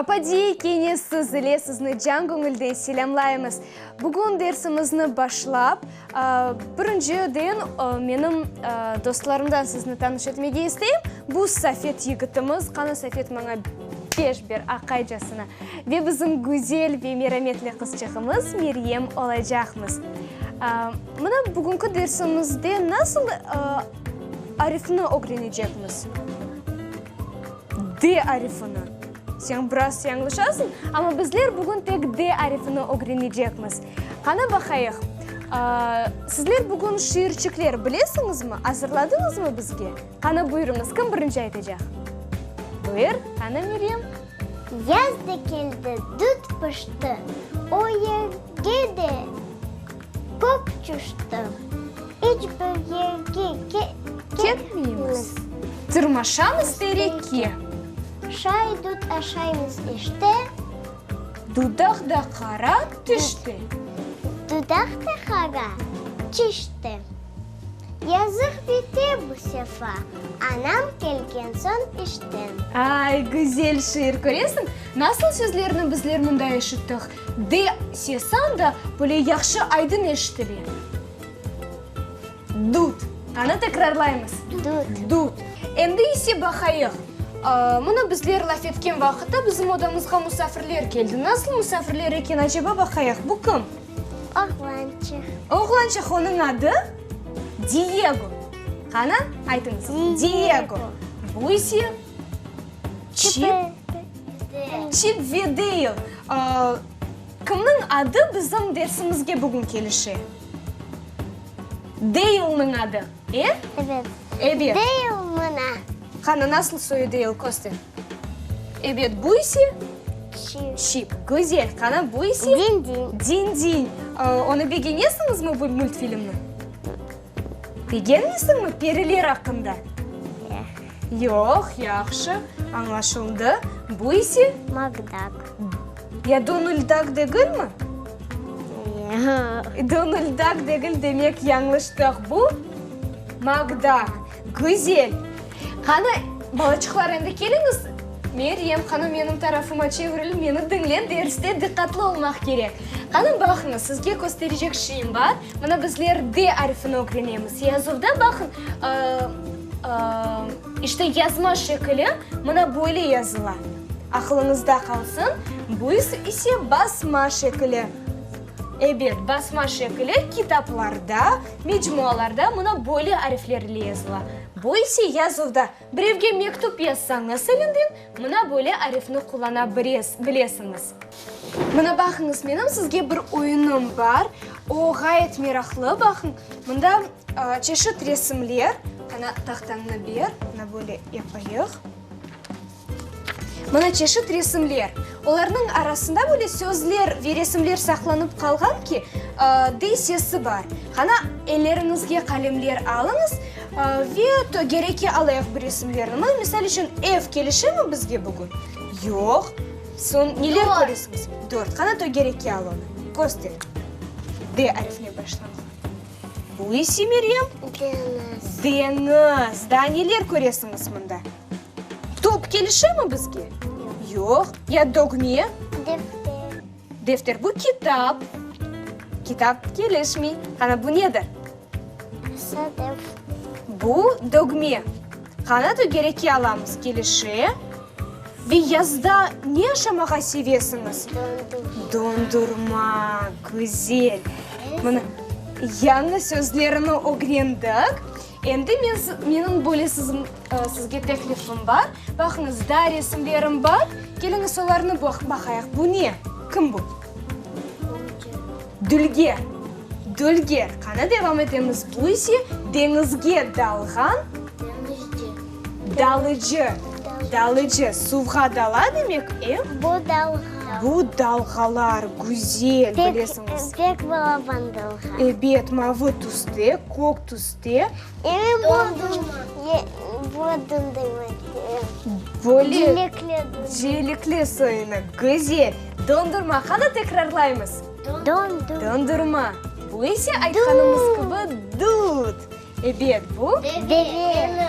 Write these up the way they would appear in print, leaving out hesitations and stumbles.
Papadiye kene siz ile sizni can göñülden selâmlaymız. Bugün dersimizni başlap, birinciden menim dostlarımdan sizni tanış etmege isteyim. Bu Safet yigitimiz. Qana, Safet, maña beş ber aqaycasına. Ve bizim güzel ve merametli qızçığımız Meryem olacaqmız. Mına bugünki dersimizde nasıl arifni ögrenecekmiz? D arifini. Sen biraz yañlışasıñ, amma bizler bugün tek D arifini ögrenecekmiz. Qana baqayıq, sizler bugün şiirçikler bilesiñizmi, azırladıñızmı bizge? Qana buyurıñız, kim birinci aytacaq? Buyur, qana Meryem. Yaz da keldi, dut pişti, o yerge de kök tüşti. İç bir yerge ketmeymiz, tırmaşamız terekke. Şay dut aşaymız işte. Dudaq da qara tüşti. Dudaq da qara tüşti. Yazıq bite bu sefa, anam kelgen soñ işten. Ay, güzel şiir, köresiñ, nasıl sözlerni bizler mında eşittik. D sesi anda böyle yahşı aydın eşitile. Dut. Qani tekrarlaymız. Dut. Dut. Endi ise baqayıq. Mına bizler laf etken vaqıtta bizim odamızğa musafirler keldi. Nasıl musafirler eken, aceba, baqayıq. Bu kim? Oğlançıq. Oğlançıq, onıñ adı? Diyego. Qani, aytıñız. Diyego. Bu ise? Çip. Çip ve Deyl. Kimniñ adı bizim dersimizge bugün kelişe? Deylniñ adı, e? Ebet. Ebet. Deyl mına. Qani, nasıl soyu Deyl, köster. Ebet, bu ise? Çip. Çip. Güzel. Qani, bu ise? Dindin. Dindin. Onı begenesiñizmi, bu multfilmni? Begenmeysiñmi, periler aqqında? Yoq. Yoq, yahşı, añlaşıldı. Bu ise? Makdak. Ya Donald Dak degilmi? Yoq. Donald Dak degil, demek yañlıştıq. Bu Makdak. Güzel. Qani, balaçıqlar, endi keliñiz. Meryem, qani menim tarafıma çeviril, meni diñle, derste diqqatlı olmaq kerek. Qani, baqıñız, sizge kösterecek şeyim bar. Mına bizler D arifini ögrenemiz. Yazuvda, baqıñ, işte yazma şekili mına böyle yazıla. Aqılıñızda qalsın, bu ise basma şekili. Ebet, basma şekili kitaplarda, mecmualarda mına böyle arifler ile yazıla. Bu ise yazuvda. Birevge mektüp yazsañız elinden, mına böyle arifni qullana bilesiñiz. Mına baqıñız, menim sizge bir oyunım bar. O ğayet meraqlı, baqıñ, mında çeşit resimler. Qana, tahtañnı ber, mına böyle yapayıq. Mına çeşit resimler. Olarnıñ arasında böyle sözler ve resimler saqlanıp qalğan ki, D sesi bar. Qana, elleriñizge qalemler alıñız ve tögerekke alayıq bu resimlerni. Mına, misal içün, ev kelişemi bizge bugün? Yoq. Soñ neler köresiñiz? Dört. Qana, tögerekke al onı. Köster. D arifine başlanğan. Bu ise, Meryem? Deñiz. Deñiz. Daa neler köresiñiz mında? Top kelişemi bizge? Yoq. Ya dögme? Defter. Defter, bu kitap. Kitap kelişmey. Qana, bu nedir? Sedef. Bu dögme. Qana, tögerekke alamız, kelişe. Ve yazda ne aşamağa sevesiñiz? Dondurma. Dondurma, güzel. Mına, yañı sözlerni ögrendik. Endi men, menim böyle sizge teklifim bar. Baqıñız, daa resimlerim bar. Keliñiz, olarnı baqayıq. Bu ne? Kim bu? Dülger. Dülger. Qana, devam etemiz. Bu ise deñizge dalğan. Deñizci. Dalıcı. Dalıcı. Suvğa dala demek, e? Bu dalğa. Bu dalğalar, güzel, bilesiñiz. Pek balaban dalğa. Ebet, mavı tüste, kök tüste. Emin Dondurma. Bu dondurma. Böyle. Cilekli. Cilekli soyunı, güzel. Dondurma. Qana tekrarlaymız. Dondurma. Dondurma. Bu ise aytqanımız kibi dut. Ebet, bu? Deve.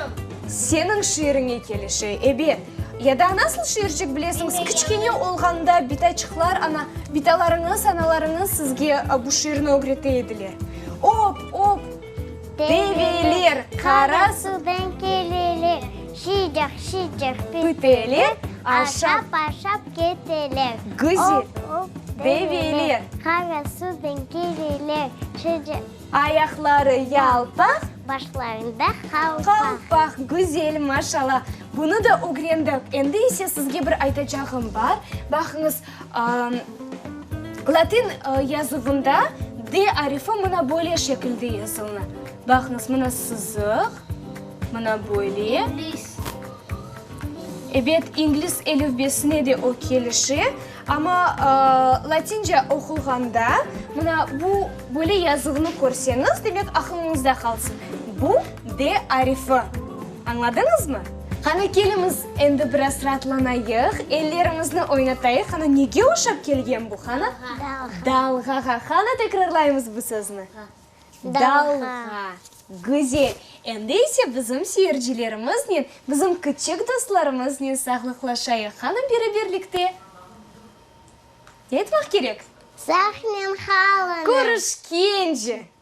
Seniñ şiiriñe kelişe, ebet. Ya da nasıl şiircik bilesiñiz? Kiçkene olğanda bitaçıqlar, ana, bitalarıñız, analarıñız sizge bu şiirni ögrete ediler. Op, op, develer, qara suvdan keleler, şıcaq, şıcaq piteler, aşap, aşap keteler. Güzel. Op, op, develer, qara suvdan keleler, şıcaq. Ayaqları yalpaq. Başlarında qalpaq. Qalpaq, güzel, maşallah. Bunı da ögrendik. Endi ise sizge bir aytacağım bar. Baqıñız, latin yazuvında D arifi mına böyle şekilde yazılına. Baqıñız, mına sızıq, mına böyle. Ebet, ingliz elifbesine de o kelişe. Amma latince oqulğanda, mına bu böyle yazuvnı körseñiz, demek aqılıñızda qalsın, bu D arifi. Añladıñızmı? Qani, kelimiz, endi biraz raatlanayıq, ellerimizni oynatayıq. Qani, nege oşap kelgen bu, qani? Dalğa. Dalğağa. Qani, tekrarlaymız bu sözni. Dalğa. Güzel. Endi ise bizim seyircilerimiznen, bizim küçük dostlarımıznen sağlıqlaşayıq. Qani, beraberlikte ne aytmaq kerek? Sağnen qalıñız. Körüşkence!